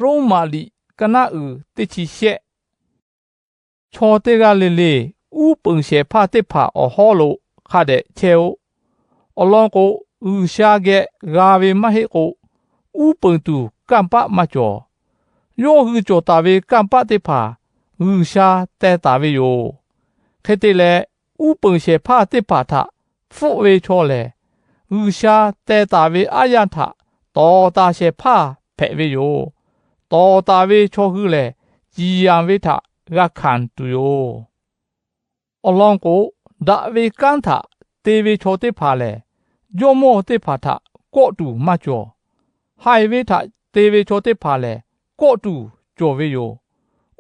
Roˉmaꞈ liꞈ ka naˆ uiˍ teˇ chi shehˆ. Chaw teˇ g'aˇ le le uˉ peunˍ shehˍ hpaˇ teˇ hpaˍ awˬ hawˉ lo hk'a dehꞈ chehˇ-oˆ. Awˬ lawn k'o, G'uiˬsha geh g'a ve maˇ heˆ k'o, uˉ peunˍ tuˬ kanˇ paˆ maˇ cawˬ. Yawˇ hui cawˬ taˍ ve kanˇ paˆ teˇ hpaˍ G'uiˬsha teh taˍ ve yoˬ. Hk'e te leh, uˉ peunˍ shehˍ hpaˇ teˇ hpaˍ htaꞈ hpfuhˆ ve chaw lehˬ, G'uiˬsha teh taˍ ve aˉ yanˇ htaꞈ tawˍ taˍ shehˍ hpaˇ hpehꞈ ve yoˬ. Tawˍ taˍ ve chaw hui lehˬ, ciˍ yanˍ ve htaꞈ g'a hkanˍ tuˬ yoˬ. Awˬ lawn k'o, daꞈ ve kanˉ htaꞈ te ve chaw teˇ hpaˍ lehˬ, jawˇmawˇ teˇ hpaˍ htaꞈ kawˆ tuˬ maˇ cawˬ. Haiˬ ve htaꞈ te ve chaw teˇ hpaˍ lehˬ, kawˆ tuˬ cawˬ ve yoˬ.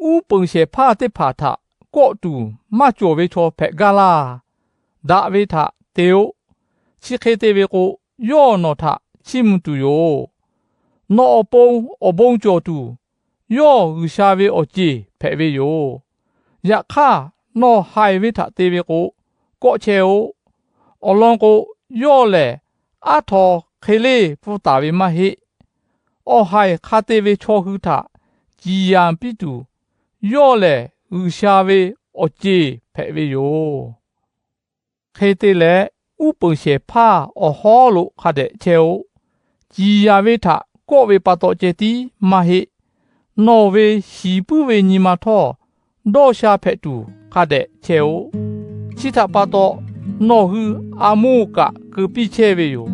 Uˉ peunˍ shehˍ hpaˇ teˇ hpaˍ htaꞈ kawˆ tuˬ maˇ cawˬ ve chaw hpehꞈ gaˇ laˇ. Daꞈ ve htaꞈ te-oˆ. Chi hk'e te ve k'o, yawˇ nawˬ htaꞈ chiˇ mvuh tuˬ yoˬ. Nawˬ awˬ pon awˬ bon cawˬ tuˬ, yawˇ G'uiˬsha ve awˬ ceˬ hpehꞈ ve yoˬ. Yaꞈ hk'aˇ, nawˬ haiˬ ve htaꞈ te ve k'o, kawˆ chehˇ-oˆ. Awˬ lawn k'o, yawˇ lehˬ aˉ htaw hk'e leˇ pfuhˇ taˍ ve maˇ heˆ. Awˬ haiˬ hk'a te ve chaw hui htaꞈ ciˍ yanˍ piˇ tuˬ, yawˇ lehˬ G'uiˬsha ve awˬ ceˬ hpehꞈ ve yoˬ. Hk'e te leh, uˉ peunˍ shehˍ hpaˇ awˬ hawˉ lo hk'a dehꞈ chehˇ-oˆ. Ciˍ yanˍ ve htaꞈ kawˆ ve pa taw ceh tiˉ maˇ heˆ. Nawˬ ve shiˍ puiˉ ve nyi ma htawˇ, dawˇ sha hpehꞈ tuˬ hk'a dehꞈ chehˇ-oˆ. Chi htaꞈ pa taw, nawˬ hui a moˇ kaꞈ keu piˇ chehˇ ve yoˬ.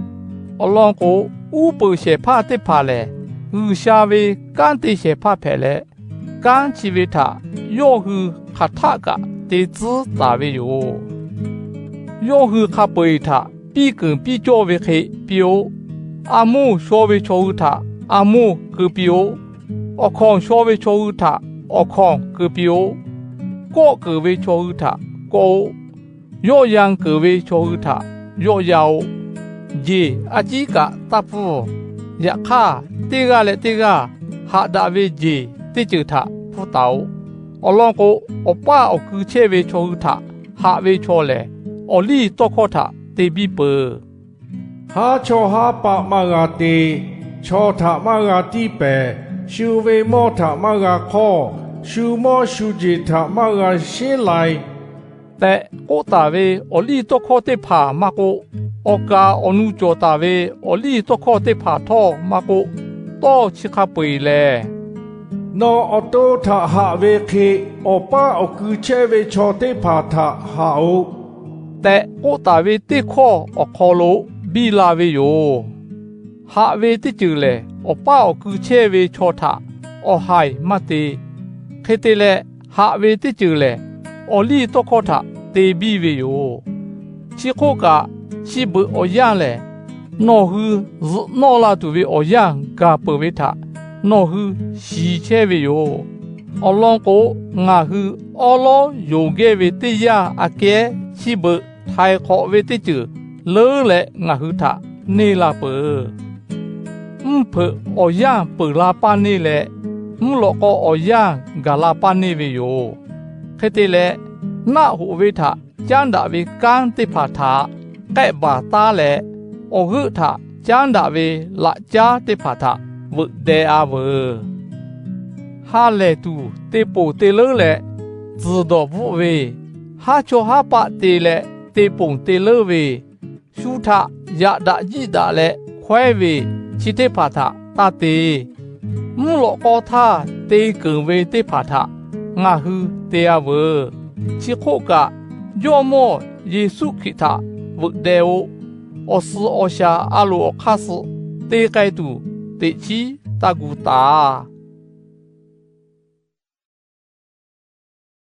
Awˬ lawn k'o, uˉ peunˍ shehˍ hpaˇ teˇ hpaˍ lehˬ, G'uiˬsha ve kanˉ te shehˍ hpaˇ hpehꞈ leh, kanˉ chi ve htaꞈ yawˇ hui hk'aˬ htaˆ kaꞈ te tcuhˉ taˍ ve yoˬ. Yawˇ hui hk'a peu-eˬ htaꞈ piˇ keunˍ piˇ cawˇ ve hk'e piˇ-oˆ. A moˇ shaw ve chaw hui htaꞈ a moˇ keu piˇ-oˆ. Awˬ hkawnˍ shaw ve chaw hui htaꞈ awˬ hkawnˍ keu piˇ-oˆ. Kawˆ keunˍ ve chaw hui htaꞈ kawˆ-oˆ. Yawˆ yan keunˍ ve chaw hui htaꞈ yawˆ yan-oˆ. Jeˬ a ciˉ kaꞈ taˇ pfuhˇ. Yaꞈ hk'aˇ, teˇ g'aˇ leh teˇ g'aˇ haꞈ daꞈ ve jeˬ teˇ ceuˬ htaꞈ pfuhˇ taˍ-oꞈ. Awˬ lawn k'o, awˬ paˇ awˬ kui chehˇ ve chaw hui htaꞈ haꞈ ve chaw lehˬ, awˬ liˇ tawˇ hkawˇ htaꞈ te biˇ peuˬ. Haˉ chawˇ haˉ paˆ maˇ g'a te, chaw htaꞈ maˇ g'a tiˇ pehˍ, shu ve mawˇ htaꞈ maˇ g'a hk'awˇ, shu mawˇ shu jeˬ htaꞈ maˇ g'a sheˉ lai, tehꞈ k'oˆ taˍ ve awˬ liˇ tawˇ hkawˇ teˇ hpaˍ maˇ k'oˆ, awˬ kaˍ awˬ nu cawˬ taˍ ve awˬ liˇ tawˇ hkawˇ teˇ hpaˍ htawˇ maˇ k'oˆ, tawˇ chi hk'a peu-eˬ lehˬ, Nawˬ awˬ to htaꞈ haꞈ ve hk'e, awˬ paˇ awˬ kui chehˇ ve chaw teˇ hpaˍ htaꞈ haꞈ-oꞈ, tehꞈ k'oˆ taˍ ve teˇ hkawˇ awˬ hk'aw lo biˇ la ve yoˬ. Haꞈ ve teˇ ceuˬ lehˬ, awˬ paˇ awˬ kui chehˇ ve chaw htaꞈ awˬ haiˬ maˇ te. Hk'e te leh, haꞈ ve teˇ ceuˬ lehˬ, awˬ liˇ tawˇ hkawˇ htaꞈ te biˇ ve yoˬ. Chi hk'oˆ kaꞈ, chi beuꞈ awˬ yanˇ lehˬ, nawˬ hui zuhꞈ nawˇ la tuˬ ve awˬ yanˇ gaˬ peuˬ ve htaꞈ nawˬ hui shiˍ chehˇ ve yoˬ. Awˬ lawn k'o, ngaˬ hui awˉ lawˉ yonˍ gehˇ ve teˇ yanˇ aꞈ kehˉ chi beuꞈ htaiˍ hk'awꞈ ve teˇ ceuˬ leuˉ leh ngaˬ hui htaꞈ neˇ la peuˬ. Mvuhˇ hpeuꞈ awˬ yanˇ peuˬ la paˇ neˇ leh, mvuhˇ lawꞈ k'aw awˬ yanˇ gaˬ la paˇ neˇ ve yoˬ. Hk'e te leh, naˆ hoꞈ ve htaꞈ caˉ daꞈ ve kanˉ teˇ hpaˍ htaꞈ k'ehˆ baˬ taˉ leh, awˬ g'euˆ htaꞈ caˉ daꞈ ve laꞈ caˉ teˇ hpaˍ htaꞈ veuꞈ deh-a veuˬ. Ha lehˬ tuˬ te ponˬ te leuˉ leh tzuhˬ dawˬ bvuhˆ ve, haˉ chawˇ haˉ paˆ te leh te ponˬ te leuˉ ve, shu htaꞈ yaꞈ daꞈ jiˆ daꞈ leh hkawehˉ ve, chi teˇ hpaˍ htaꞈ taˇ te. Mvuhˇ lawꞈ k'aw htaˇ te keunˍ ve teˇ hpaˍ htaꞈ ngaˬ hui te-a veuˬ. Chi hk'oˆ kaꞈ, Jawˇ mawˇ Yeˍsuˆ Hkriꞈ htaꞈ veuꞈ deh-o. Awˬ suhˍ awˬ shaˍ a loˍ awˬ hk'aˇ suh te k'ai tuˬ, teꞈ chiˉ taˇ gu taˍ.